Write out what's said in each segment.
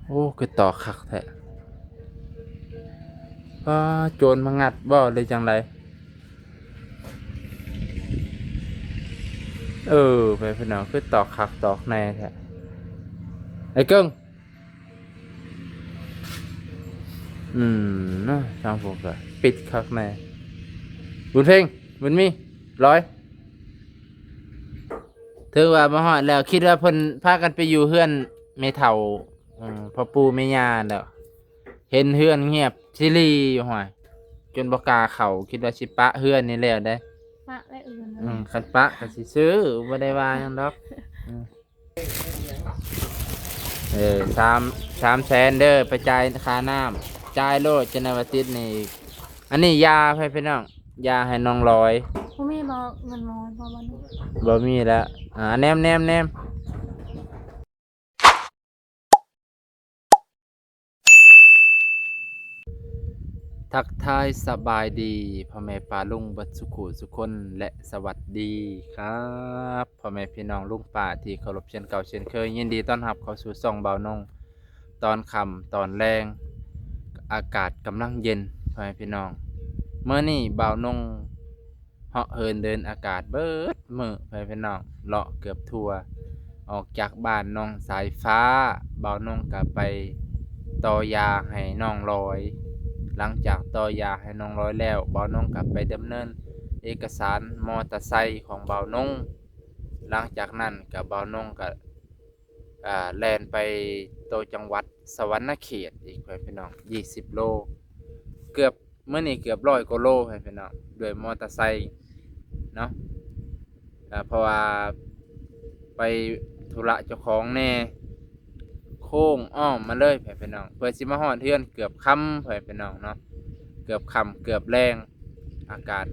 ໂອ້ ຄືຕອກຄັກແທ້. ປ້າ ໂຈນມາງັດບໍ່ ຫຼືຈັ່ງໃດ? ເອີ ແມ່ນພີ່ນ້ອງ ຄືຕອກຄັກຕອກແນ່ແທ້ ໄອ້ເກິ່ງ. ອືມ ເນາະ ທາງພຸ້ນກໍປິດຄັກແນ່. ບຸນເພັງ ບຸນມີ ລອຍ ຖືວ່າມາຮອດແລ້ວ. ຄິດວ່າເພິ່ນພາກັນໄປຢູ່ເຮືອນແມ່ເຖົ້າ ອືມ ພໍ່ປູ່ແມ່ຍ່າແລ້ວ. ເຫັນເຮືອນງຽບຊີລີຢູ່ ຫ້ວຍ ຈົນບໍ່ກ້າເຂົ້າ. ຄິດວ່າຊິປະເຮືອນນີ້ແລ້ວເດ້. ປະແລ້ວອື່ນ ອືມ ຄັນປະກໍຊິຊື້ ບໍ່ໄດ້ວ່າຫຍັງດອກ. ອືມ ເອີ ສາມ ສາມແສນເດີ ໄປຈ່າຍຄ່ານ້ຳ ຈ່າຍໂລດ ຈະໄດ້ວ່າຕິດໜີ້ອີກ. ອັນນີ້ຢາໃຫ້ພີ່ນ້ອງ ຢາໃຫ້ນ້ອງລອຍ. ບໍ່ມີບໍ່ເງິນໝໍ ບໍ່ ບໍ່ມີແລ້ວ. ອ່າ ແນມ ແນມ ແນມ. ທັກທາຍສະບາຍດີພໍ່ແມ່ປ້າລຸງເບິດສຸຂູສຸຄົນ ແລະ ສະຫວັດດີຄັບ ພໍ່ແມ່ພີ່ນ້ອງລຸງປ້າທີ່ເຄົາລົບເຊັ່ນເກົ່າເຊັ່ນເຄີຍ. ຍິນດີຕ້ອນຮັບເຂົ້າສູ່ຊ່ອງບ່າວນົງ ຕອນຄ່ຳຕອນແລງ ອາກາດກຳລັງເຢັນ ພໍ່ແມ່ພີ່ນ້ອງ. ມື້ນີ້ບ່າວນົງ ເຫາະເຫີນເດີນອາກາດເບິດມື້ ພໍ່ແມ່ພີ່ນ້ອງ ເລາະເກືອບທົ່ວ. ອອກຈາກບ້ານໜອງສາຍຟ້າ ບ່າວນົງກະໄປຕໍ່ຢາໃຫ້ນ້ອງລອຍ. ຫຼັງຈາກຕໍ່ຢາໃຫ້ນ້ອງລອຍແລ້ວ ບ່າວນົງກະໄປດຳເນີນເອກະສານມໍເຕີໄຊຂອງບ່າວນົງ. ຫຼັງຈາກນັ້ນກະ ບ່າວນົງກະ ອ່າ ແລ່ນໄປຕໍ່ຈັງຫວັດສະຫວັນນະເຂດອີກ ພໍ່ແມ່ພີ່ນ້ອງ ຊາວກິໂລ ເກືອບ ມື້ນີ້ເກືອບຮ້ອຍກວ່າໂລ ໃຫ້ພີ່ນ້ອງ ດ້ວຍມໍເຕີໄຊເນາະ. ເພາະວ່າໄປທຸລະເຈົ້າຂອງແດ່ ໂຄ້ງອ້ອມມາເລີຍ ໃຫ້ພີ່ນ້ອງ ເພື່ອຊິມາຮອດເຮືອນເກືອບຄ່ຳ ໃຫ້ພີ່ນ້ອງເນາະ. ເກືອບຄ່ຳເກືອບແລງ ອາກາດ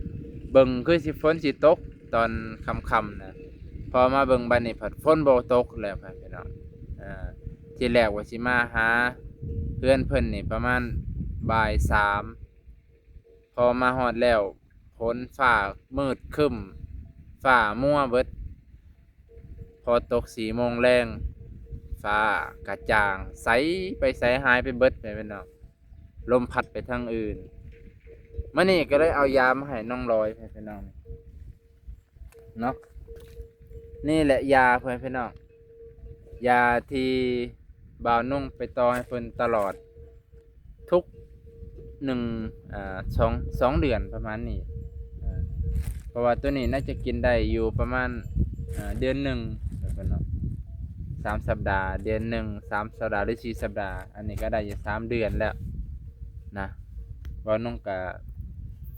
ເບິ່ງຄືຊິຝົນຊິຕົກຕອນຄ່ຳໆນະ ພໍມາເບິ່ງບັດນີ້ພັດຝົນບໍ່ຕົກແລ້ວ ໃຫ້ພີ່ນ້ອງ. ເອີ ທີແລກວ່າຊິມາຫາເຮືອນເພິ່ນນີ້ປະມານບ່າຍສາມ ພໍມາຮອດແລ້ວ ຝົນຟ້າມືດຄຶ້ມ ຟ້າມົວເບິດ. ພໍຕົກສີ່ໂມງແລງ ຟ້າກະຈ່າງໃສ ໄປໃສຫາຍໄປເບິດ ໃຫ້ພີ່ນ້ອງ. ລົມພັດໄປທາງອື່ນ. ມື້ນີ້ກໍເລີຍເອົາຢາມາໃຫ້ນ້ອງລອຍ ໃຫ້ພີ່ນ້ອງເນາະ. ນີ້ແຫຼະຢາ ໃຫ້ພີ່ນ້ອງ ຢາທີ່ບ່າວນົງໄປຕໍ່ໃຫ້ເພິ່ນຕະຫຼອດ ທຸກໜຶ່ງ ອ່າ ສອງ ສອງເດືອນປະມານນີ້. ເພາະວ່າໂຕນີ້ໜ້າຈະກິນໄດ້ຢູ່ປະມານ ເດືອນໜຶ່ງ ເນາະ ສາມສັບດາ ເດືອນໜຶ່ງ ສາມສັບດາ ຫຼື ສີ່ສັບດາ. ອັນນີ້ກໍໄດ້ຢູ່ສາມເດືອນແລ້ວນະ. ບ່າວນົງກະ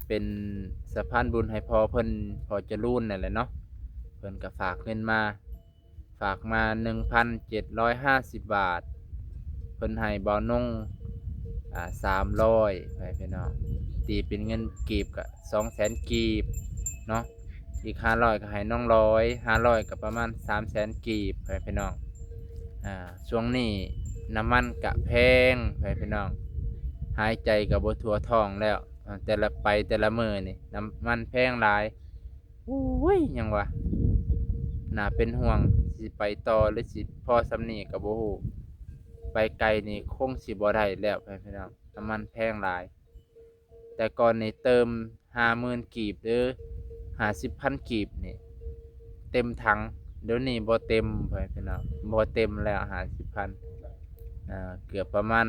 ເປັນສະພານບຸນໃຫ້ພໍ່ເພິ່ນ ພໍ່ຈະລູນນັ້ນແຫຼະເນາະ. ເພິ່ນກະຝາກເງິນມາ ຝາກມາໜຶ່ງພັນເຈັດຮ້ອຍຫ້າສິບບາດ ເພິ່ນໃຫ້ບ່າວນົງ ອ່າ ສາມຮ້ອຍ ໃຫ້ພີ່ນ້ອງ ຕີເປັນເງິນກີບກະສອງແສນກີບເນາະ. ອີກຫ້າຮ້ອຍກໍໃຫ້ນ້ອງລອຍ ຫ້າຮ້ອຍກໍປະມານສາມແສນກີບ ໃຫ້ພີ່ນ້ອງ. ອ່າ ຊ່ວງນີ້ນ້ຳມັນກະແພງ ໃຫ້ພີ່ນ້ອງ ຫາຍໃຈກໍບໍ່ທົ່ວທ້ອງແລ້ວ. ອ່າ ແຕ່ລະໄປແຕ່ລະມື້ນີ້ ນ້ຳມັນແພງຫຼາຍ. ໂອ້ຍ ຍັງວ່າໜ້າເປັນຫ່ວງ ຊິໄປຕໍ່ ຫຼື ຊິພໍສ່ຳນີ້ກໍບໍ່ຮູ້. ໄປໄກນີ້ຄົງຊິບໍ່ໄດ້ແລ້ວ ໃຫ້ພີ່ນ້ອງ ນ້ຳມັນແພງຫຼາຍ. ແຕ່ກ່ອນນີ້ເຕີມຫ້າໝື່ນກີບ ຫຼື ຫ້າສິບພັນກີບນີ້ເຕັມຖັງ. ດຽວນີ້ບໍ່ເຕັມ ໃຫ້ພີ່ນ້ອງ ບໍ່ເຕັມແລ້ວຫ້າສິບພັນ. ອ່າ ເກືອບປະມານ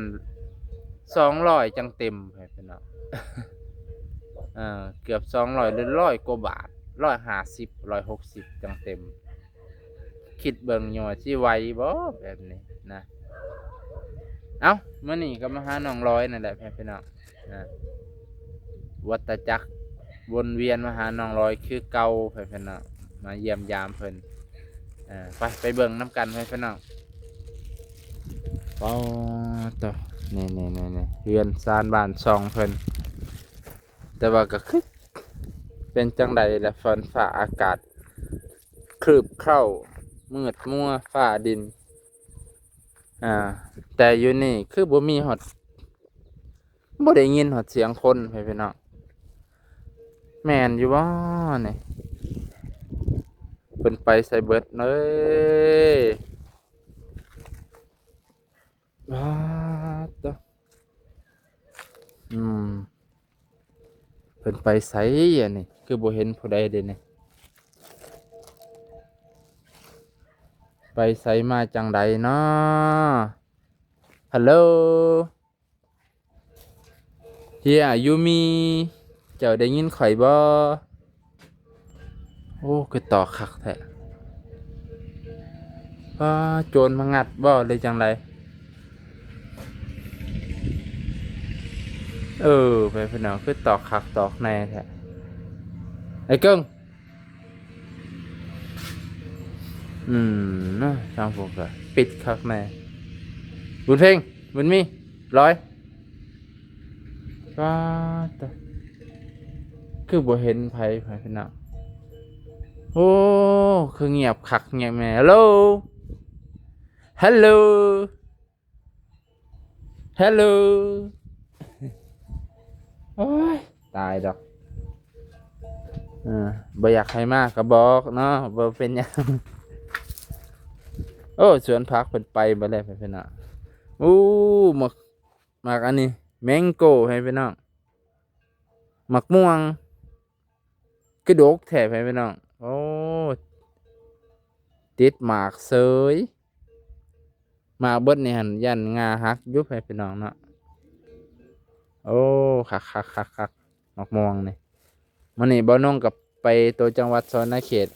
ສອງຮ້ອຍຈັ່ງເຕັມ ໃຫ້ພີ່ນ້ອງ. ເອີ ເກືອບສອງຮ້ອຍ ຫຼື ຮ້ອຍກວ່າບາດ ຮ້ອຍຫ້າສິບ ຮ້ອຍຫົກສິບຈັ່ງເຕັມ. ຄິດເບິ່ງຢູ່ວ່າຊິໄຫວບໍ່ແບບນີ້ນະ. ເອົ້າ ມື້ນີ້ກໍມາຫານ້ອງລອຍນັ້ນແຫຼະ ໃຫ້ພີ່ນ້ອງ. ອ່າ ວັດຕະຈັກວົນວຽນມາຫານ້ອງລອຍຄືເກົ່າ ໃຫ້ພີ່ນ້ອງ ມາຢ້ຽມຢາມເພິ່ນ. ເອີ ໄປ ໄປເບິ່ງນຳກັນ ໃຫ້ພີ່ນ້ອງ. ປາໂຕ ນີ້ໆໆໆ ເຮືອນຊານບ້ານຊ່ອງເພິ່ນ. ແຕ່ວ່າກໍຄືເປັນຈັ່ງໃດລະ ຝົນຟ້າອາກາດຄຶບເຄົ້າ ມືດມົວຟ້າດິນ. ອ່າ ແຕ່ຢູ່ນີ້ຄືບໍ່ມີຮອດ ບໍ່ໄດ້ຍິນຮອດສຽງຄົນ ໃຫ້ພີ່ນ້ອງ. ແມ່ນຢູ່ບໍ່ນີ້? ເພິ່ນໄປໃສເບິດເອີຍ? ປາດໂຕ ອືມ ເພິ່ນໄປໃສອັນນີ້? ຄືບໍ່ເຫັນຜູ້ໃດເດນີ້? ໄປໃສມາຈັ່ງໃດເນາະ? ຮັລໂຫຼ ເຮຍ ຢູມີ ເຈົ້າໄດ້ຍິນຂ້ອຍບໍ່? ໂອ້ ຄືຕອກຄັກແທ້. ປ້າ ໂຈນມາງັດບໍ່ ຫຼືຈັ່ງໃດ? ເອີ ແມ່ນພີ່ນ້ອງ ຄືຕອກຄັກຕອກແນ່ແທ້. ໄອ້ເກິ່ງ ອືມ ເນາະ ທາງພວກກໍປິດຄັກແນ່. ບຸນເພັງ ບຸນມີ ລອຍ ປາດໂຕ ຄືບໍ່ເຫັນໃຜ ໃຜພີ່ນ້ອງ. ໂອ້ ຄືງຽບຄັກງຽບແນ່. ຮັລໂຫຼ ຮັລໂຫຼ ຮັລໂຫຼ. ໂອ້ຍ ຕາຍດອກ. ເອີ ບໍ່ຢາກໃຫ້ມາກໍບອກເນາະ ບໍ່ເປັນຫຍັງ. ໂອ້ ສວນຜັກເພິ່ນໄປເບິດແລ້ວ ພີ່ນ້ອງ. ໂອ້ ໝາກ ໝາກອັນນີ້ ແມງໂກ້ ໃຫ້ພີ່ນ້ອງ ໝາກມ່ວງ ຄືດົກແທ້ ໃຫ້ພີ່ນ້ອງ. ໂອ້ ຕິດໝາກເສີຍ. ໝາກເບິດນີ້ຫັ້ນ ຢ້ານງ່າຫັກຢູ່ ໃຫ້ພີ່ນ້ອງເນາະ. ໂອ້ ຄັກໆໆໆ ໝາກມ່ວງນີ້. ມື້ນີ້ບ່າວນົງກໍໄປຕົວະຈັງຫວັດສະຫວັນນະເຂດ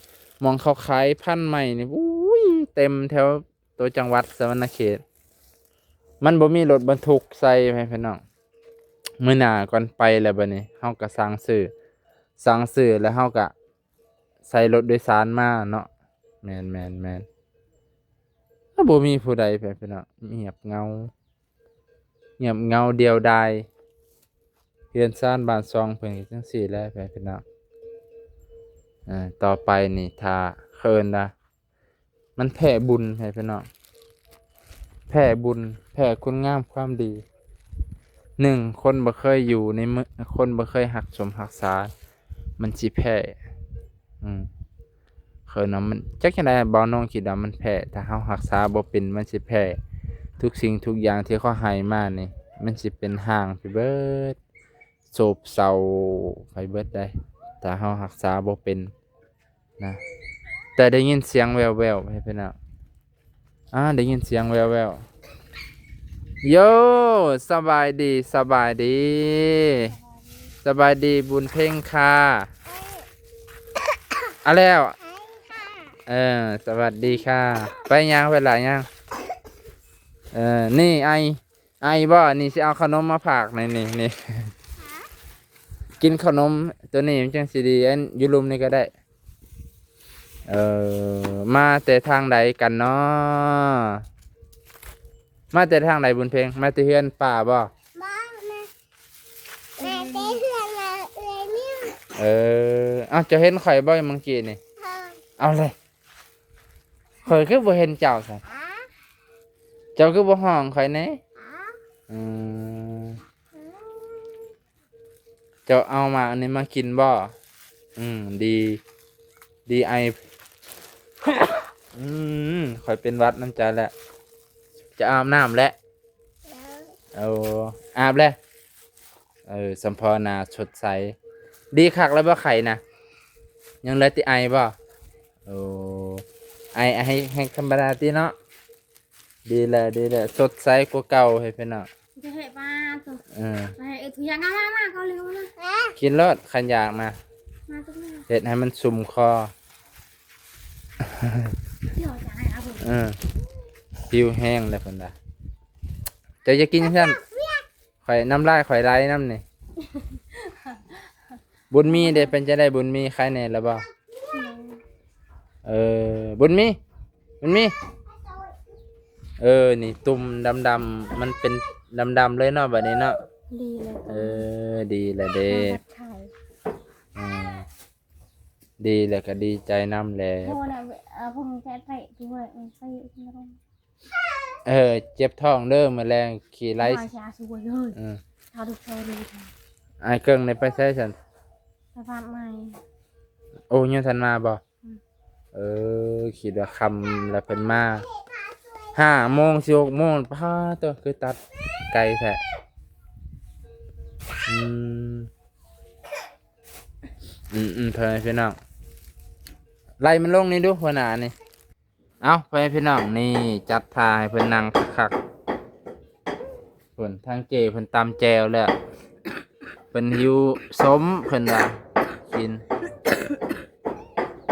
ໝ່ອງເຂົາຂາຍພັນໄມ້ນີ້ ໂອ້ຍ ເຕັມແຖວຕົວະຈັງຫວັດສະຫວັນນະເຂດ. ມັນບໍ່ມີລົດບັນທຸກໃສ່ ໃຫ້ພີ່ນ້ອງ. ມື້ໜ້າກ່ອນໄປແລ້ວ ບັດນີ້ເຮົາກໍສັ່ງຊື້ ສັ່ງຊື້ແລ້ວເຮົາກໍໃສ່ລົດໂດຍສານມາເນາະ. ແມ່ນໆໆ ກໍບໍ່ມີຜູ້ໃດ ໃຫ້ພີ່ນ້ອງ. ງຽບເຫງົາ ງຽບເຫງົາ ດ່ຽວດາຍ. ເຮືອນຊານບ້ານຊ່ອງເພິ່ນກໍຈັ່ງຊີ້ແຫຼະ ໃຫ້ພີ່ນ້ອງ. ເອີ ຕໍ່ໄປນີ້ ຖ້າເອີ້ນວ່າ ມັນແພ້ບຸນ ໃຫ້ພີ່ນ້ອງ ແພ້ບຸນ ແພ້ຄຸນງາມຄວາມດີ. ໜຶ່ງ ຄົນບໍ່ເຄີຍຢູ່ໃນເມືອງ ຄົນບໍ່ເຄີຍຮັກສົມຮັກສາ ມັນຊິແພ້. ອືມ ເຂົານຳ ມັນ ຈັກຈັ່ງໃດ ບ່າວນົງຄິດວ່າມັນແພ້. ຖ້າເຮົາຮັກສາບໍ່ເປັນ ມັນຊິແພ້. ທຸກສິ່ງທຸກຢ່າງທີ່ເຂົາໃຫ້ມານີ້ ມັນຊິເປັນຮ້າງໄປເບິດ ໂສບເສົ້າໄປເບິດໄດ໋ ຖ້າເຮົາຮັກສາບໍ່ເປັນນະ. ແຕ່ໄດ້ຍິນສຽງແວ່ວໆ ໃຫ້ພີ່ນ້ອງ. ອ່າ ໄດ້ຍິນສຽງແວ່ວໆ. ໂຢ ສະບາຍດີ ສະບາຍດີ ສະບາຍດີບຸນເພັງຄ່າ. ອາ ແລ້ວ ເອີ ສະຫວັດດີຄ່າ. ໄປຫຍັງ ໄປຫຼາຍຫຍັງ? ເອີ ນີ້ ໄອ ໄອບໍ່? ນີ້ຊິເອົາເຂົ້າໜົມມາຝາກ ນີ້ ນີ້ ນີ້ ກິນເຂົ້າໜົມໂຕນີ້ມັນຈັ່ງຊິດີ. ອັນຢູ່ລຸ່ມນີ້ກໍໄດ້. ເອີ ມາແຕ່ທາງໃດກັນເນາະ? ມາແຕ່ທາງໃດບຸນເພັງ? ມາແຕ່ເຮືອນປ້າບໍ່? ບໍ່ ມາ ມາແຕ່ເຮືອນເອື້ອຍນີ້. ເອີ ເອົ້າ ເຈົ້າເຫັນຂ້ອຍບໍ່ມື້ກີ້ນີ້? ເອີ ເອົາເລີຍ ຂ້ອຍຄືບໍ່ເຫັນເຈົ້າຊັ້ນ? ເຈົ້າຄືບໍ່ຮ້ອງຂ້ອຍແດ່? ອືມ ເຈົ້າເອົາໝາກອັນນີ້ມາກິນບໍ່? ອືມ ດີ ດີໄອ. ອືມ ຂ້ອຍເປັນຫວັດນຳເຈົ້າແຫຼະ. ຈະອາບນ້ຳແຫຼະ? ໂອ້ ອາບແຫຼະ. ເອີ ສຳພໍໜ້າສົດໃສ. ດີຄັກແລ້ວບໍ່ໄຂ້ນະ? ຍັງເຫຼືອແຕ່ໄອບໍ່? ໂອ້ ໄອ ໄອແຮງທຳມະດາຕິເນາະ. ດີແລ້ວ ດີແລ້ວ ສົດໃສກວ່າເກົ່າ ໃຫ້ພີ່ນ້ອງ. ຈະເຮັດປາໂຕ ເອີ ໃຫ້ເອີ ທຸກຢ່າງ ມາ ມາ ມາ ກໍເລັວນະ. ກິນໂລດ ຄັນຢາກນະ ມາ ເຮັດໃຫ້ມັນຊຸ່ມຄໍ. ເອີ ຫິວແຮງແລ້ວເພິ່ນວ່າ. ເຈົ້າຢ່າກິນຈັ່ງຊັ້ນ ຂ້ອຍນ້ຳລາຍຂ້ອຍໄຫຼນຳນີ້. ບຸນມີເດ ເປັນຈັ່ງໃດ? ບຸນມີໄຄແນ່ແລ້ວບໍ່? ເອີ ບຸນມີ ບຸນມີ. ເອີ ນີ້ຕຸ່ມດຳໆ ມັນເປັນດຳໆເລີຍເນາະ ບັດນີ້ເນາະ. ດີແລ້ວ ເອີ ດີແລ້ວເດ້. ອືມ ດີແລ້ວກໍດີໃຈນຳແຫຼະ. ເອີ ເຈັບທ້ອງເດີ ມື້ແລງຂີ່ໄລ່. ອືມ ອ້າຍເກິ່ງໄດ້ໄປໃສຊັ້ນ? ໄປຟາດໄມ້. ໂອ້ ຍັງທັນມາບໍ່? ອືມ ເອີ ຄິດວ່າຄ່ຳແລ້ວເພິ່ນມາ. ຫ້າໂມງ ຊິຫົກໂມງ ປາດໂທ້ ຄືຕັດໄກແທ້. ອືມ ອືມໆ ພໍ່ແມ່ພີ່ນ້ອງ ໄລ່ມັນລົງນີ້ດູ ຫົວໜ້ານີ້. ເອົ້າ ພໍ່ແມ່ພີ່ນ້ອງ ນີ້ຈັດທ່າໃຫ້ເພິ່ນນັ່ງຄັກໆ. ພຸ້ນ ທາງເຈ້ເພິ່ນຕຳແຈ່ວແລ້ວ ເພິ່ນຫິວສົ້ມ ເພິ່ນວ່າກິນ.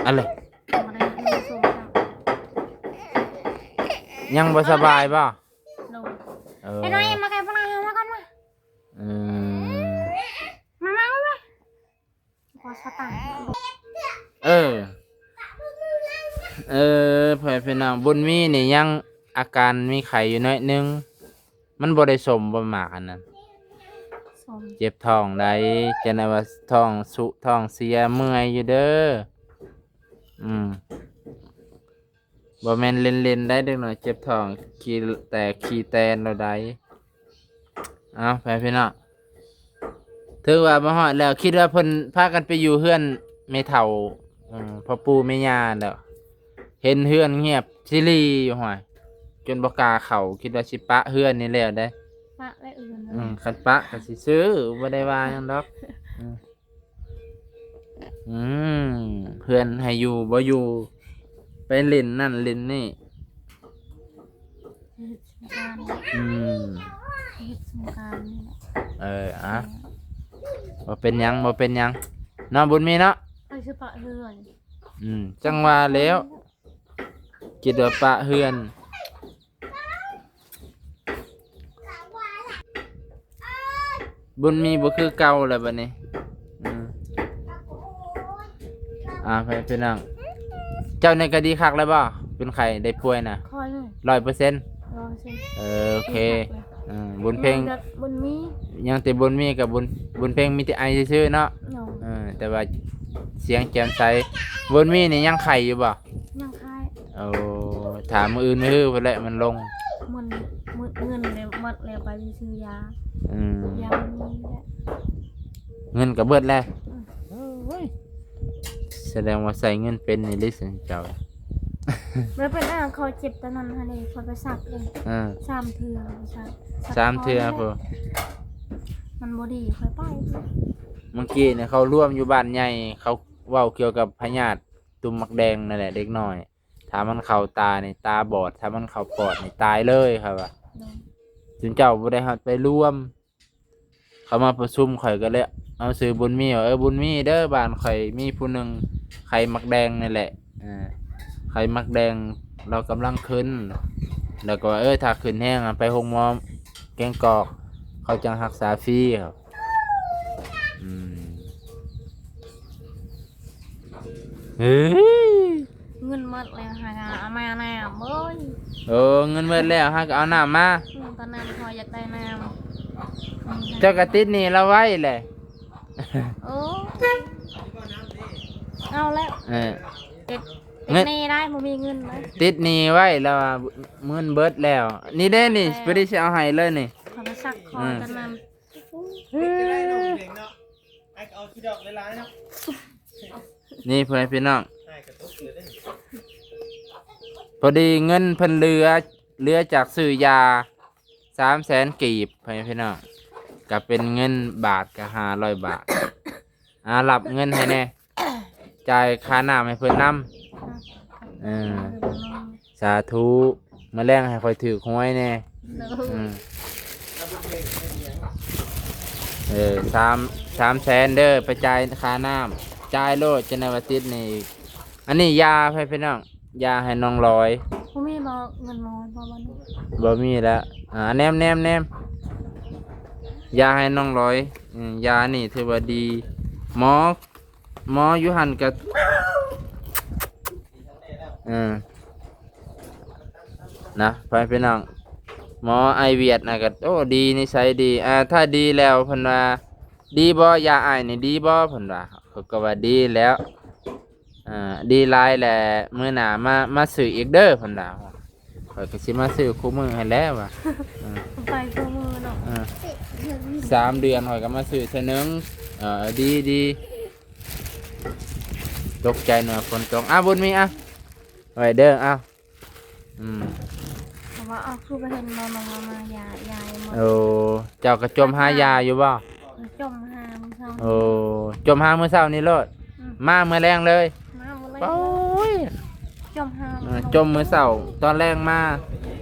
ອັນເລີຍ ບໍ່ໄດ້ກິນສົ້ມ. ຍັງບໍ່ສະບາຍບໍ່? ໂດຍ. ເອີ ເຮັດໜ້ອຍ ມາໃກ້ປານນັ້ນ ມາກ່ອນມາ. ອືມ ມາ ມາ ມາ ມາ. ຂໍສະຕາງ ເອີ ເອີ ພໍ່ແມ່ພີ່ນ້ອງ ບຸນມີນີ້ຍັງອາການມີໄຂ້ຢູ່ໜ້ອຍໜຶ່ງ. ມັນບໍ່ໄດ້ສົ້ມບໍ່ ໝາກອັນນັ້ນ? ສົ້ມ. ເຈັບທ້ອງໃດ໋ ຈັ່ງໃດວ່າທ້ອງຊຸ ທ້ອງເສຍ ເມື່ອຍຢູ່ເດີ. ອືມ ບໍ່ແມ່ນເລ່ນໆ ໄດ໋ ເດັກນ້ອຍເຈັບທ້ອງ ຂີ້ແຕກຂີ້ແຕນແລ້ວໃດ໋. ເອົາ ໄປພີ່ນ້ອງ ຖືວ່າມາຮອດແລ້ວ. ຄິດວ່າເພິ່ນພາກັນໄປຢູ່ເຮືອນແມ່ເຖົ້າ ອືມ ພໍ່ປູ່ແມ່ຍ່າແລ້ວ. ເຫັນເຮືອນງຽບຊີລີຢູ່ ຫ້ວຍ ຈົນບໍ່ກ້າເຂົ້າ. ຄິດວ່າຊິປະເຮືອນນີ້ແລ້ວເດ້. ປະແລ້ວອື່ນ ອືມ ຄັນປະກໍຊິຊື້ ບໍ່ໄດ້ວ່າຫຍັງດອກ. ອືມ ອືມ ເພື່ອນໃຫ້ຢູ່ບໍ່ຢູ່ ໄປຫຼິ້ນນັ້ນຫຼິ້ນນີ້. ເຮັດສົງການ ອືມ ເຮັດສົງການນີ້ແຫຼະ. ເອີ ອະ ເອີ ບໍ່ເປັນຫຍັງ ບໍ່ເປັນຫຍັງເນາະ ບຸນມີເນາະ. ໃຜຊິປະເຮືອນ? ອືມ ຈັ່ງວ່າແລ້ວ ຄິດວ່າປະເຮືອນ. ບຸນມີບໍ່ຄືເກົ່າແລ້ວບັດນີ້. ອືມ ອ່າ ພີ່ນ້ອງ ເຈົ້ານີ້ກໍດີຄັກແລ້ວບໍ່? ເປັນໄຂ້ໄດ້ປ່ວຍນະ ຂ້ອຍນີ້ ຮ້ອຍເປີເຊັນ. ເອີ ໂອເຄ. ເອີ ບຸນເພັງ ຍັງແຕ່ບຸນມີ ຍັງແຕ່ບຸນມີກັບບຸນ ບຸນເພັງມີແຕ່ໄອຊື່ໆເນາະ. ເອີ ແຕ່ວ່າສຽງແຈ່ມໃສ. ບຸນມີນີ້ຍັງໄຂ້ຢູ່ບໍ່? ຍັງໄຂ້. ໂອ້ ຖ້າມື້ອື່ນມື້ຮືພຸ້ນແຫຼະມັນລົງ. ມັນ ເງິນ ເງິນແລ້ວໝົດແລ້ວ ໄປຊື້ຢາ. ອືມ ຢາມັນມີແລ້ວ ເງິນກໍເບິດແລ້ວ. ອືມ ໂອ້ຍ ສະແດງວ່າໃຊ້ເງິນເປັນນີ້ເລີຍຊັ້ນເຈົ້າ. ແລ້ວເປັນ ອ່າ ຂ້ອຍເຈັບຕອນນັ້ນຫັ້ນເດ້ ຂ້ອຍໄປສັກເອງ. ເອີ ສາມເທື່ອ ໄປສັກ ສາມເທື່ອພຸ້ນ. ມັນບໍ່ດີ ຂ້ອຍໄປ. ເມື່ອກີ້ນີ້ເຂົາລວມຢູ່ບ້ານໃຫຍ່ ເຂົາເວົ້າກ່ຽວກັບພະຍາດ ຕຸ່ມໝາກແດງນັ້ນແຫຼະ ເດັກນ້ອຍ ຖ້າມັນເຂົ້າຕານີ້ຕາບອດ ຖ້າມັນເຂົ້າປອດນີ້ຕາຍເລີຍ ເຂົາວ່າ. ໂດຍ. ຊຸມເຈົ້າບໍ່ໄດ້ຮອດໄປລວມ ເຂົາມາປະຊຸມ ຂ້ອຍກໍເລີຍເອົາຊື່ບຸນມີວ່າ ເອີ ບຸນມີເດີ ບ້ານຂ້ອຍມີຜູ້ໜຶ່ງໄຂ້ໝາກແດງນີ້ແຫຼະ. ເອີ ໄຂ້ໝາກແດງລາວກຳລັງຂຶ້ນ ແລ້ວກໍວ່າ ເອີ ຖ້າຂຶ້ນແຮງໄປໂຮງໝໍແກ້ງກອກ ເຂົາຈັ່ງຮັກສາຟຣີ. ອືມ ເອີ ເງິນໝົດແລ້ວຫາກະເອົາມານ້ຳເອີຍ. ໂອ້ ເງິນໝົດແລ້ວຫາກະເອົານ້ຳມາ. ອືມ ຕອນນັ້ນຂ້ອຍຢາກໄດ້ນ້ຳ. ເຈົ້າກະຕິດໜີ້ລາວໄວ້ແຫຼະ. ໂອ້ ເອົາແລ້ວ. ເອີ ຕິດ ຕິດໜີ້ໄດ້ ບໍ່ມີເງິນເລີຍ. ຕິດໜີ້ໄວ້ ລາວວ່າເງິນເບິດແລ້ວ. ນີ້ເດ້ນີ້ ແລ້ວ ພໍດີຊິເອົາໃຫ້ເລີຍນີ້. ໂທລະສັບຂ້ອຍ ອືມ ຕອນນັ້ນ. ເອີ ເຮັດຈັ່ງໃດນ້ອງເພງເນາະ ອ້າຍກໍເອົາຂີ້ດອກຫຼາຍໆເນາະ. ນີ້ ພໍ່ແມ່ພີ່ນ້ອງ ອ້າຍກໍຕົກເທື່ອເດ້. ພໍດີເງິນເພິ່ນເຫຼືອ ເຫຼືອຈາກຊື້ຢາສາມແສນກີບ ພໍ່ແມ່ພີ່ນ້ອງ ກໍເປັນເງິນບາດກໍຫ້າຮ້ອຍບາດ. ອ່າ ຮັບເງິນໃຫ້ແດ່ ຈ່າຍຄ່ານ້ຳໃຫ້ເພິ່ນນຳ. ເອີ ສາທຸ ມື້ແລງໃຫ້ຂ້ອຍຖືກຫວຍແດ່. ໂດຍ. ອືມ ເອີ ສາມ ສາມແສນເດີ ໄປຈ່າຍຄ່ານ້ຳ ຈ່າຍໂລດ ຈັ່ງໃດວ່າຕິດໜີ້ອີກ. ອັນນີ້ຢາໃຜພີ່ນ້ອງ? ຢາໃຫ້ນ້ອງລອຍ. ບໍ່ມີບໍ່ເງິນມາ ບໍ່ ບໍ່ມີແລ້ວ. ອ່າ ແນມ ແນມ ແນມ ຢາໃຫ້ນ້ອງລອຍ. ອືມ ຢານີ້ຖືວ່າດີ ໝໍ ໝໍຢູ່ຫັ້ນກະ ເອີ ນະ ພໍ່ແມ່ພີ່ນ້ອງ ໝໍໄອຫວຽດນະກະ ໂອ້ ດີ ນິໄສດີ. ອ່າ ຖ້າດີແລ້ວເພິ່ນວ່າ ດີບໍ່ ຢາໄອນີ້ດີບໍ່ ເພິ່ນວ່າ. ຂ້ອຍກໍວ່າດີແລ້ວ. ອ່າ ດີຫຼາຍແຫຼະ ມື້ໜ້າມາ ມາຊື້ອີກເດີ ເພິ່ນວ່າ. ຂ້ອຍກໍຊິມາຊື້ຄູ່ມື້ຫັ້ນແຫຼະວ່າ. ເອີ ໄປຄູ່ມື້ເນາະ. ເອີ ສາມເດືອນຂ້ອຍກໍມາຊື້ເທື່ອໜຶ່ງ. ເອີ ດີ ດີ. ຕົກໃຈເນາະ ຝົນຕົກ. ອ່າ ບຸນມີ ອ່າ ໄວ້ເດີ ອ່າ. ອືມ ວ່າ ເອົາ ຄືບໍ່ເຫັນບໍ່ນ້ອງມາ ມາຢາ ຢາຢູ່ໝົດ. ໂອ້ ເຈົ້າກໍຈົ່ມຫາຢາຢູ່ບໍ່? ຈົ່ມຫາມື້ເຊົ້າ. ໂອ້ ຈົ່ມຫາມື້ເຊົ້ານີ້ໂລດ. ອືມ ມາມື້ແລງເລີຍ. ມາມື້ແລງ. ໂອ້ຍ ຈົ່ມຫາ. ເອີ ຈົ່ມມື້ເຊົ້າ ຕອນແລງມາ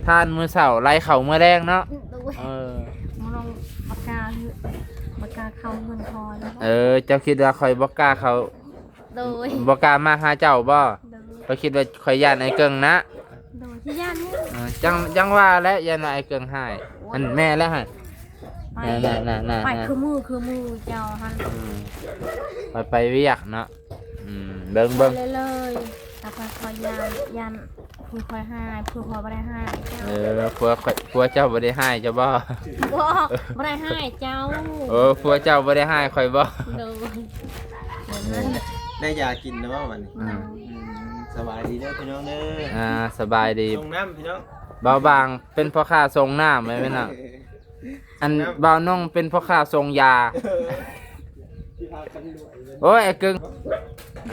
ທານມື້ເຊົ້າ ໄລ່ເຂົ້າມື້ແລງເນາະ. ໂດຍ. ເອີ ມາລອງປາກກາ ປາກກາເຂົ້າເງິນຄອຍ. ເອີ ເຈົ້າຄິດວ່າຂ້ອຍບໍ່ກ້າເຂົ້າ ໂດຍ ບໍ່ກ້າມາຫາເຈົ້າບໍ່? ໂດຍ. ຂ້ອຍຄິດວ່າຂ້ອຍຢ້ານອ້າຍເກິ່ງນະ. ໂດຍ ຊິຢ້ານຫຍັງ? ເອີ ຈັ່ງ ຈັ່ງວ່າແຫຼະ ຢ້ານວ່າອ້າຍເກິ່ງຮ້າຍ. ໂອ້ຍ ຫັ້ນແມ່ນແລ້ວຫັ້ນ. ໄປ ນັ້ນໆໆໆ ໄປຄືມື້ ຄືມື້ເຈົ້າຫັ້ນ. ອືມ ໄປ ໄປວຽກເນາະ. ອືມ ເບິ່ງ ເບິ່ງ ໄປເລີຍໆ ແຕ່ຂ້ອຍ ຂ້ອຍຢ້ານ ຢ້ານ ຜູ້ຂ້ອຍຮ້າຍ ຜູ້ຂ້ອຍບໍ່ໄດ້ຮ້າຍເຈົ້າ. ເອີ ຜົວຂ້ອຍ ຜົວເຈົ້າບໍ່ໄດ້ຮ້າຍເຈົ້າບໍ່? ບໍ່ ບໍ່ໄດ້ຮ້າຍເຈົ້າ. ໂອ້ ຜົວເຈົ້າບໍ່ໄດ້ຮ້າຍຂ້ອຍບໍ່? ໂດຍ. ເອີ ໄດ້ຢາກິນແລ້ວບໍ່ບັດນີ້? ອືມ ອືມ ສະບາຍດີເດີພີ່ນ້ອງເດີ. ອ່າ ສະບາຍດີ. ສົ່ງນ້ຳພີ່ນ້ອງ. ບ່າວບາງເປັນພໍ່ຄ້າສົ່ງນ້ຳໄວ້ພີ່ນ້ອງ. ອັນ ນ້ຳ ບ່າວນົງເປັນພໍ່ຄ້າສົ່ງຢາ. ໂອ້ຍ ອ້າຍເກິ່ງ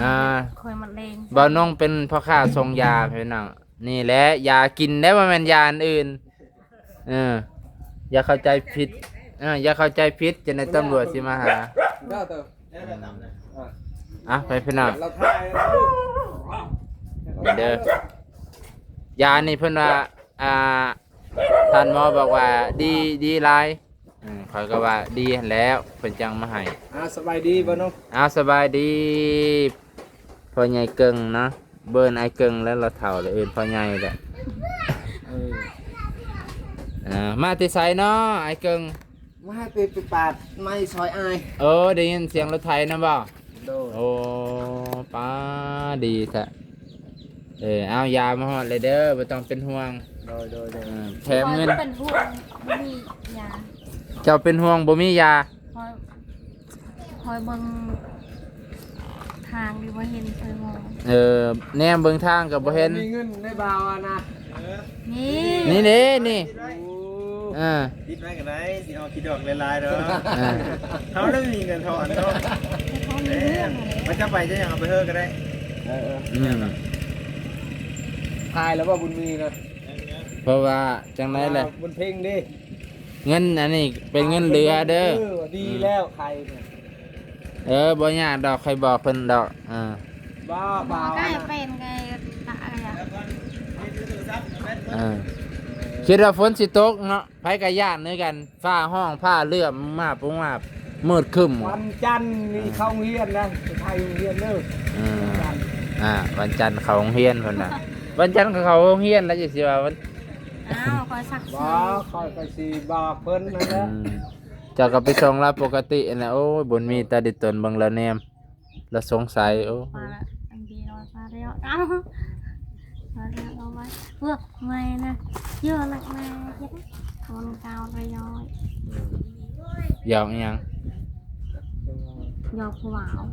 ອ່າ ຂ້ອຍມັນແດງ. ບ່າວນົງເປັນພໍ່ຄ້າສົ່ງຢາພີ່ນ້ອງ. ນີ້ແຫຼະຢາກິນເດ້ ບໍ່ແມ່ນຢາອັນອື່ນ. ເອີ ຢ່າເຂົ້າໃຈຜິດ ເອີ ຢ່າເຂົ້າໃຈຜິດ ຈັ່ງໃດຕຳຫຼວດຊິມາຫາ. ອ່ະ ໄປພີ່ນ້ອງ ເດີ ຢານີ້ເພິ່ນວ່າ ອ່າ ທ່ານໝໍບອກວ່າດີ ດີຫຼາຍ. ອືມ ຂ້ອຍກໍວ່າດີຫັ້ນແຫຼະ ເພິ່ນຈັ່ງມາໃຫ້. ອ່າ ສະບາຍດີບ່າວນົງ. ອ້າວ ສະບາຍດີ ພໍ່ໃຫຍ່ເກິ່ງເນາະ. ເອີ້ນອ້າຍເກິ່ງແລ້ວ ລາວເຖົ້າແລ້ວ ເອີ້ນພໍ່ໃຫຍ່ແຫຼະ. ເອີ ອ່າ ມາແຕ່ໃສເນາະອ້າຍເກິ່ງ? ມາແຕ່ໄປປາດໄມ້ຊ່ອຍອ້າຍ. ໂອ້ ໄດ້ຍິນສຽງລົດໄຖນຳບໍ່? ໂດຍ. ໂອ້ ປ້າ ດີແທ້. ເອີ ເອົາ ຢາມາຮອດແລ້ວເດີ ບໍ່ຕ້ອງເປັນຫ່ວງ. ໂດຍ ໂດຍ ໂດຍ. ເອີ ແຖມເງິນ ຂ້ອຍເປັນຫ່ວງບໍ່ມີຢາ. ເຈົ້າເປັນຫ່ວງບໍ່ມີຢາ? ຂ້ອຍ ຂ້ອຍເບິ່ງທາງດີບໍ່ເຫັນ ຂ້ອຍມອງ. ເອີ ແນມເບິ່ງທາງກໍບໍ່ເຫັນ. ມີເງິນໃນບ່າວນະ. ນີ້ ນີ້ເດ້ນີ້. ໂອ້ ເອີ ຕິດໄວ້ກໍໄດ້ ຊິເອົາຂີ້ດອກຫຼາຍໆດອກ. ເອີ ເຮົາໄດ້ມີເງິນທອນເນາະ. ມັນຈະໄປຈະຫຍັງເອົາໄປເຮີກໍໄດ້. ເອີ ເອີ ອືມ ຖ່າຍແລ້ວບໍ່ບຸນມີນະ? ເພາະວ່າຈັ່ງໃດແຫຼະ ບຸນເພັງເດ້. ເງິນອັນນີ້ເປັນເງິນເຫຼືອເດີ. ເອີ ດີແລ້ວ ໄຂ່. ເອີ ບໍ່ຍາກດອກ ຂ້ອຍບອກເພິ່ນດອກ. ເອີ ບໍ່ ບໍ່ ບໍ່ ໄດ້ເປັນໄງ ຕາຍອະ. ເອີ ຄິດວ່າຝົນຊິຕົກເນາະ ໃຜກໍຢ້ານຄືກັນ. ຟ້າຮ້ອງ ຟ້າເຫຼື້ອມມາບມາບ ມືດຄຶ້ມ. ວັນຈັນນີ້ເຂົ້າໂຮງຮຽນນະ ໄປໂຮງຮຽນເດີ. ອືມ ວັນຈັນ ອ່າ ວັນຈັນເຂົ້າໂຮງຮຽນເພິ່ນນະ. ວັນຈັນກໍເຂົ້າໂຮງຮຽນແລ້ວ ຈັ່ງຊິວ່າວັນ ອ້າວ ຂ້ອຍສັກ ບໍ່ ຂ້ອຍກໍຊິບອກເພິ່ນນັ້ນແຫຼະ. ອືມ ເຈົ້າກໍໄປສົ່ງລາວປົກກະຕິຫັ້ນແຫຼະ. ໂອ້ຍ ບຸນມີຕາດິຕົນເບິ່ງລາວແນມ ລາວສົງໄສ. ໂອ້ ມາລະ ອັນດີເນາະ ມາແລ້ວ. ເອົາ ມາແລ້ວ ເອົາໄວ້ ພວກໃໝ່ນະ ເຍອະນັກນາເຮັດຄົນເກົ່າລະຍ້ອຍ. ຢອກອີຫຍັງ? ຢອກຜູ້ບ່າວ. ອືມ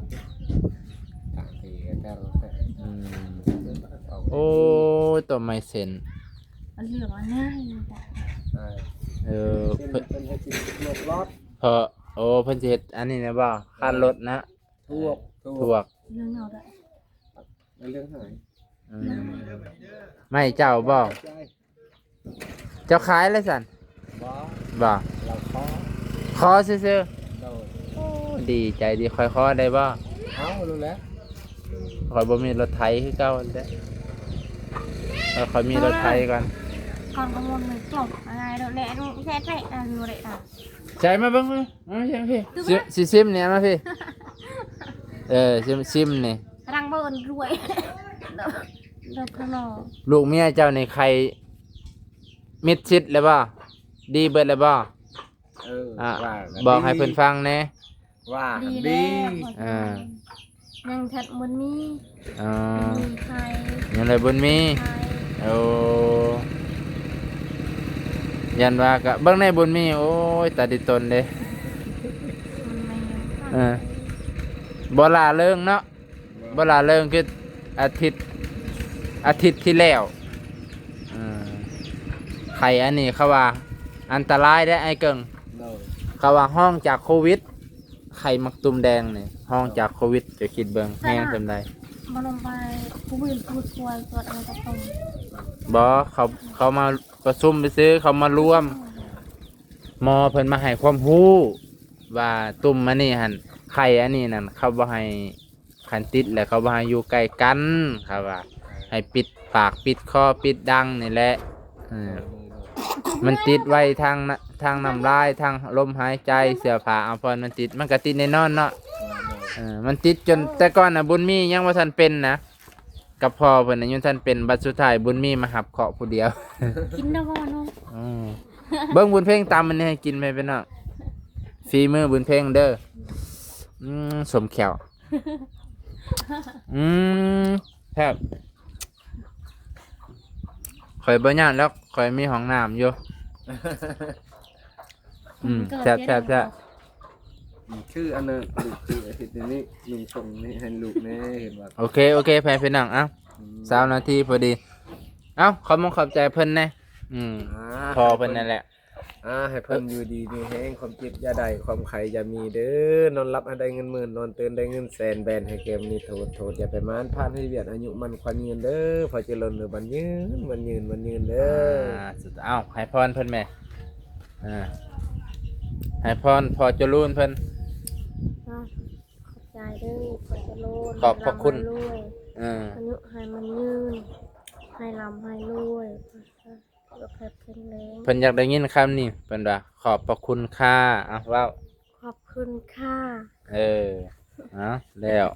ໂອ້ຍ ຕົວໄມ້ເສັ້ນ ອັນເຫຼືອງອັນງາມ. ເອີ ເພິ່ນ ເພິ່ນເຮັດກິນລວກລອດ. ເພາະ ໂອ້ ເພິ່ນຊິເຮັດອັນນີ້ນະບໍ່? ຄັນລົດນະ. ຖວກ ຖວກ ເລື່ອງເຫງົາເດີ ເລື່ອງຫາຍ. ອືມ ໃໝ່ເຈົ້າບໍ່? ເຈົ້າຂາຍແລ້ວຊັ້ນ? ບໍ່ ບໍ່ ລາວຂໍ ຂໍຊື່ໆ. ໂດຍ. ໂອ້ ດີໃຈດີ. ຂ້ອຍຂໍໄດ້ບໍ່? ເອົາໂລດແຫຼະ. ຂ້ອຍບໍ່ມີລົດໄຖຄືເກົ່າຫັ້ນແຫຼະ. ເອີ ຂ້ອຍມີລົດໄຖກ່ອນ ກ່ອນກໍມົນມັນຈົບອາຍໂດດແຫຼະ. ແທ້ໆ ອາຍໂດດແຫຼະ. ໃສ່ມາເບິ່ງ ມາ ມາພີ່ ຊິ ຊິຊິມນີ້ ມາພີ່. ເອີ ຊິມ ຊິມນີ້ ກຳລັງເບິ່ງດ້ວຍ. ລູກເມຍເຈົ້ານີ້ໄຂ້ມິດຊິດແລ້ວບໍ່? ດີເບິດແລ້ວບໍ່? ເອີ ອ່າ ບອກໃຫ້ເພິ່ນຟັງແດ່. ວ່າດີ ດີແລ້ວ. ເອີ ຍັງແທບບໍ່ມີ. ອໍ ຍັງໄດ້ບໍ່ມີ. ໂອ້ ຢ້ານວ່າກະເບິ່ງໃນບຸນມີ. ໂອ້ຍ ຕາດີຕົນເດ້. ເອີ ບໍ່ຫຼ້າເລີງເນາະ. ບໍ່ ບໍ່ຫຼ້າເລີງຄືອາທິດ ອາທິດທີ່ແລ້ວ. ເອີ ໄຂ້ອັນນີ້ເຂົາວ່າອັນຕະລາຍເດ້ອ້າຍເກິ່ງ. ໂດຍ. ເຂົາວ່າຮອງຈາກໂຄວິດ. ໄຂ້ໝາກຕຸ່ມແດງນີ້ຮອງຈາກໂຄວິດ ເຈົ້າຄິດເບິ່ງແຮງສ່ຳໃດ. ບໍ່ລົງໄປ ຜູ້ອື່ນຜູ້ຊ່ວຍກວດເອົາກະຕົງ ບໍ່ ເຂົາ ເຂົາມາປະຊຸມຊື່ໆ ເຂົາມາລວມ ໝໍເພິ່ນມາໃຫ້ຄວາມຮູ້ວ່າຕຸ່ມອັນນີ້ຫັ້ນ ໄຂ່ອັນນີ້ນັ້ນ ເຂົາບໍ່ໃຫ້ ຄັນຕິດແລ້ວເຂົາບໍ່ໃຫ້ຢູ່ໃກ້ກັນ ເຂົາວ່າໃຫ້ປິດປາກ ປິດຄໍ ປິດດັງນີ້ແຫຼະ ເອີ ມັນຕິດໄວ້ທາງນະ ທາງນ້ຳລາຍ ທາງລົມຫາຍໃຈ ເສື້ອຜ້າອາພອນມັນຕິດ ມັນກະຕິດແນ່ນອນເນາະ ເອີ ມັນຕິດຈົນ ແຕ່ກ່ອນນະ ບຸນມີຍັງບໍ່ທັນເປັນນະ ກັບພໍ່ເພິ່ນນະຍັງທັນເປັນ ບັດສຸດທ້າຍບຸນມີມາຮັບເຄາະຜູ້ດຽວ ກິນແລ້ວບໍ່ເນາະ ອືມ ເບິ່ງບຸນເພັງຕຳອັນນີ້ໃຫ້ກິນ ແມ່ພີ່ນ້ອງ ຝີມືບຸນເພັງເດີ ອືມ ສົມແຂ້ວ ອືມ ແຊບ ຂ້ອຍບໍ່ຍາກດອກ ຂ້ອຍມີຫ້ອງນ້ຳຢູ່ ອືມ ແຊບໆໆ ອືມ ຄືອັນນັ້ນ ລູກຄືເຮັດແນວນີ້ ນຸ່ງສົ່ງນີ້ໃຫ້ລູກແດ່ ເຫັນວ່າ ໂອເຄ ໂອເຄ ແມ່ພີ່ນ້ອງ ເອົ້າ ອືມ ຊາວນາທີພໍດີ ເອົ້າ ຂອບມຸກຂອບໃຈເພິ່ນແດ່ ອືມ ອ່າ ພໍ່ເພິ່ນນັ້ນແຫຼະ ອ່າ ໃຫ້ເພິ່ນຢູ່ດີມີແຮງ ຄວາມເຈັບຢ່າໄດ້ ຄວາມໄຂ້ຢ່າມີເດີ ນອນຫຼັບໃຫ້ໄດ້ເງິນໝື່ນ ນອນຕື່ນໄດ້ເງິນແສນ ແບນໃຫ້ແກ້ວມີໂທດ ໂທດຢ່າໄປໝານ ຜ່ານໃຫ້ວຽກ ອາຍຸໝັ້ນຂວັນຍືນເດີ ພໍຈະລົ້ນເດີ ໝັ້ນຍືນ ໝັ້ນຍືນ ໝັ້ນຍືນເດີ ອ່າ ເອົ້າ ໃຫ້ພອນເພິ່ນແມ່ ອ່າ ໃຫ້ພອນພໍ່ຈະລູນເພິ່ນ ອ່າ ຂອບໃຈເດີພໍ່ຈະລູນ ຂອບພະຄຸນ ໃຫ້ລ່ຳໃຫ້ລວຍ ເອີ ອາຍຸໃຫ້ໝັ້ນຍືນ ໃຫ້ລ່ຳໃຫ້ລວຍ ສຸຂະພາບແຂງແຮງ ເພິ່ນຢາກໄດ້ຍິນຄຳນີ້ ເພິ່ນວ່າ ຂອບພະຄຸນຄ່າ ເອົ້າ ເວົ້າ ຂອບຄຸນຄ່າ ເອີ ເອົ້າ ແລ້ວ